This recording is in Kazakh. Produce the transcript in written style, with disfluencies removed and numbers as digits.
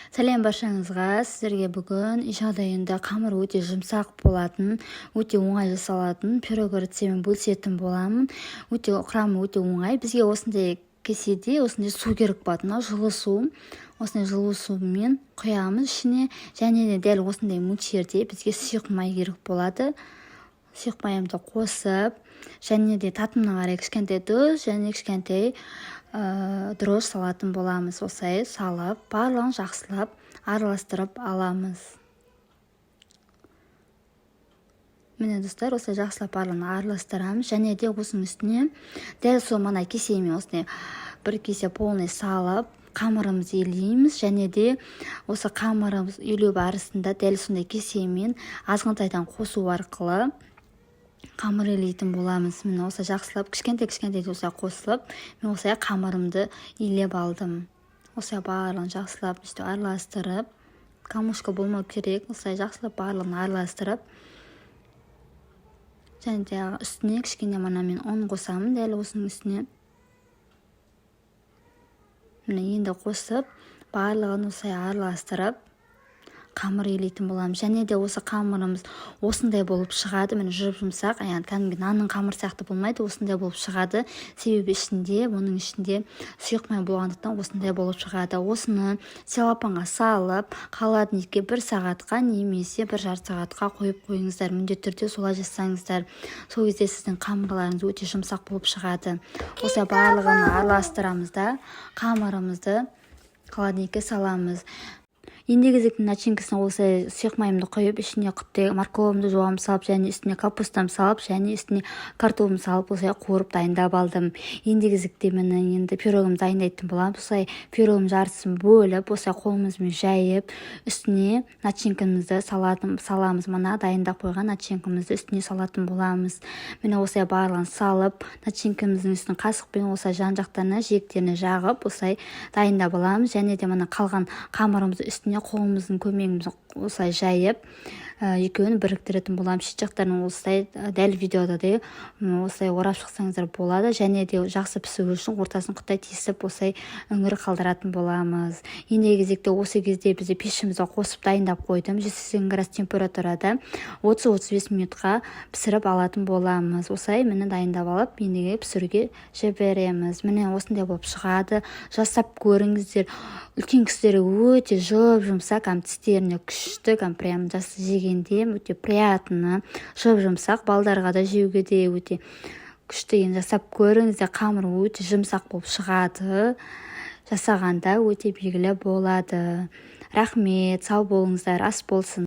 Сәлем баршаңызға! Сіздерге бүгін үй жағдайында қамыр өте жұмсақ болатын, өте оңай жасалатын пирог рецептімен бөлісетін боламын. Өте құрамы өте оңай. Бізге осындай кеседе осындай су керек болады. Мынау жылы су. Осындай жылы сумен құямыз ішіне. Және де дәл осындай мөлшерде бізге сұйық май керек болады. Сұйық майымды қосып, және де татымына қарай кішкентай тұз және кішкентай дрожжи салатын боламыз. Осылай салып, барлығын жақсылап араластырып аламыз. Міне, достар, осылай жақсылап барлығын араластырамыз. Және де осының үстіне дәл сол мына кесемен осындай бір кесе полный салып, қамырымызды илейміз. Және де осы қамырымыз илеу барысында дәл сондай кесемен азғантайдан қосу арқылы қамыр илейтін боламыз. Міне, осылай жақсылап кішкентай кішкентай осылай қосылып, мен осылай қамырымды илеп алдым. Осылай барлығын жақсылап өйстіп араластырып, комочка болмау керек. Осылай жақсылап барлығын араластырып, және де үстіне кішкене мына мен ұн қосамын дәл осының үстіне. Міне, енді қосып, барлығын осылай араластырып, қамыр илейтін боламыз. Және де осы қамырымыз осындай болып шығады. Міне, жұп жұмсақ, яғни кәдімгі нанның қамыры сияқты болмайды, осындай болып шығады. Себебі ішінде, оның ішінде сұйық май болғандықтан, осындай болып шығады. Осыны целлофанға салып, холодильникке бір сағатқа немесе 1,5 сағатқа қойып қойыңыздар. Міндетті түрде солай жасаңыздар, сол кезде сіздің қамырларыңыз өте жұмсақ болып шығады. Осылай барлығын араластырамыз да, қамырымызды холодильникке саламыз. Ендігі кезекте начинкасына осылай сұйық майымды құйып, ішіне құттай морковымды, жуамды салып, және үстіне капустамды салып, және үстіне картогымды салып, осылай қуырып дайындап алдым. Ендігі кезекте, міне, енді пирогымды дайындайтын боламын. Осылай пирогымның жартысын бөліп, осылай қолымызбен жайып, үстіне начинкамызды саламыз. Мына дайындап қойған начинкамызды үстіне салатын боламыз. Міне, осылай барлығын салып, начинкамыздың үстін қасықпен осылай жан жақтарына, жиектеріне жағып, осылай дайындап аламыз. Және де мына қалған қамырымызды үстіне қолымыздың көмегімен осылай жайып, екеуін біріктіретін боламыз. Шет жақтарын осылай дәл видеодағыдай осылай орап шықсаңыздар болады. Және де жақсы пісу үшін ортасын құттай тесіп, осылай үңгір қалдыратын боламыз. Ендігі кезекте осы кезде бізде пешімізді қосып, дайындап қойдым. 180 градус температурада 30-35 минутқа пісіріп алатын боламыз. Осылай, міне, дайындап алып, ендігі пісіруге жібереміз. Міне, осындай болып шығады. Жасап көріңіздер. Үлкен кісілерге өте жұп жұмсақ, кәдімгі тістеріне күшті, кәдімгі прям жас жегенде өте приятно, жұп жұмсақ. Балдарға да жеуге де өте күшті. Енді жасап көріңіздер, қамыр өте жұмсақ болып шығады. Жасағанда өте белгілі болады. Рахмет, сау болыңыздар, ас болсын!